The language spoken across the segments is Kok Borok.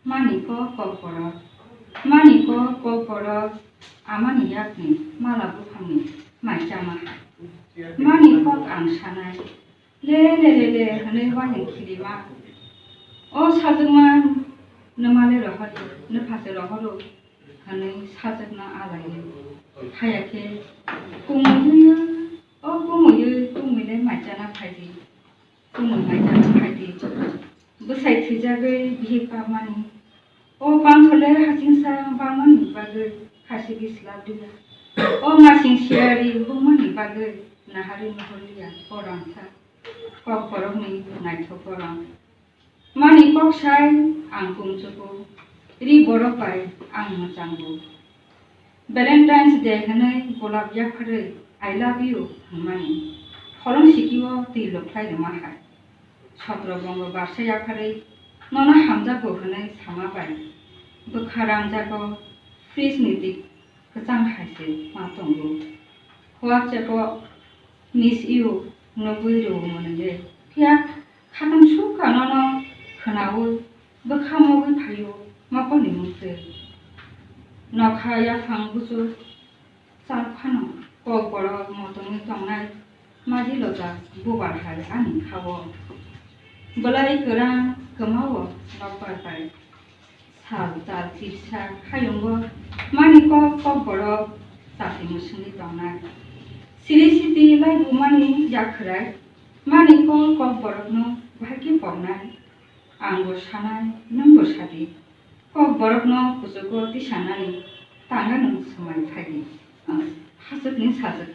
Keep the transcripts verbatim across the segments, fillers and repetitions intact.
Mani kok kokborok. Mani kok kokborok amani yakni mala buphangni mai chama hai. Mani kok ang sanai. Le le le le hwnwi uaning khilima. O sajwkma nwmale rohoro, nwphase rohoro hwnwi sajwkna alaio. Haya khe kumuiwi o kumuiwi kumuile mai chana phaidi. Kumuiwi mai chana phaidi. Bwsai thwijagwi bihik kapmani. O panthole hasingsa bangmani bagwi khasigi slap diya. O masing siyari bumani bagwi nahari nuhurliya o rangsa. Kokborokni naithok borok. Mani kok sai ang kumchuku, ri borok bai ang mwchango. Valentine's Day hwnwi golap yapharwi "I love you" hwnmani holong sikio twi lukhlai rwma hai. Sotro bongo barsa yapharwi nono hamjakgo hwnwi sama bai bwkha rangjago fridge ni twi kwchang hai se ma tongo. WhatsApp o "Miss you" nugwi rw mwnwi. Phiya khatam sukha nono khwnaui bwkha mogwi phaio mokol ni mungtwi. Nokha yaphang buchuk chal phano kokborok motongwi tongnai maji loja bubar hai ani khao. Bwlai kwran kwmao nokbar bai. Sal tal chirsa hayungo mani kok kokborok chati musungwi tongnai. Siri siti laibumani yakhwrai mani kok kokborokno bahai khe poknai. Angbo sanai, nwngbo sadi. Kokborokno kuchugo tisanani tanga nwng swmai phaidi. Hachwkni sajwk.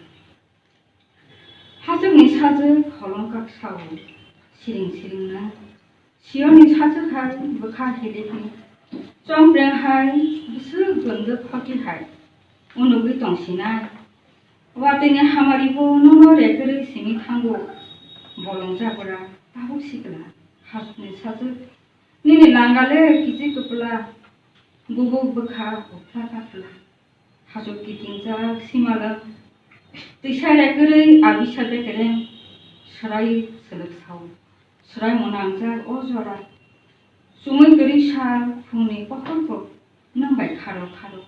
Hachwkni sajwk holong kak sao, siring siringno. Siyoni sajwk hai bwkha hilikni, chompreng hai bwswk gwndwk hoki hai, unugwi tongsinai. Watwini hamaribo nono rekwrwi simi thango, bolong jabra tabuk sikla. Hachwkni sajwk, nini langale kichi kwpla, bubuk bwkha uphla taphla. Hachwk kitingjak simalwk, twisa rekwrwi abisa bekereng swrai swlwk sao. Swraimo nangjak o jora. Chumui kwrwi sal phungni pohorbo nwng bai kharo kharo.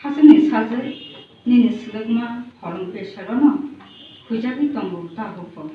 Hachwkni sajwk nini swlwkma holong pesarono huijagwi tongo tabukbo.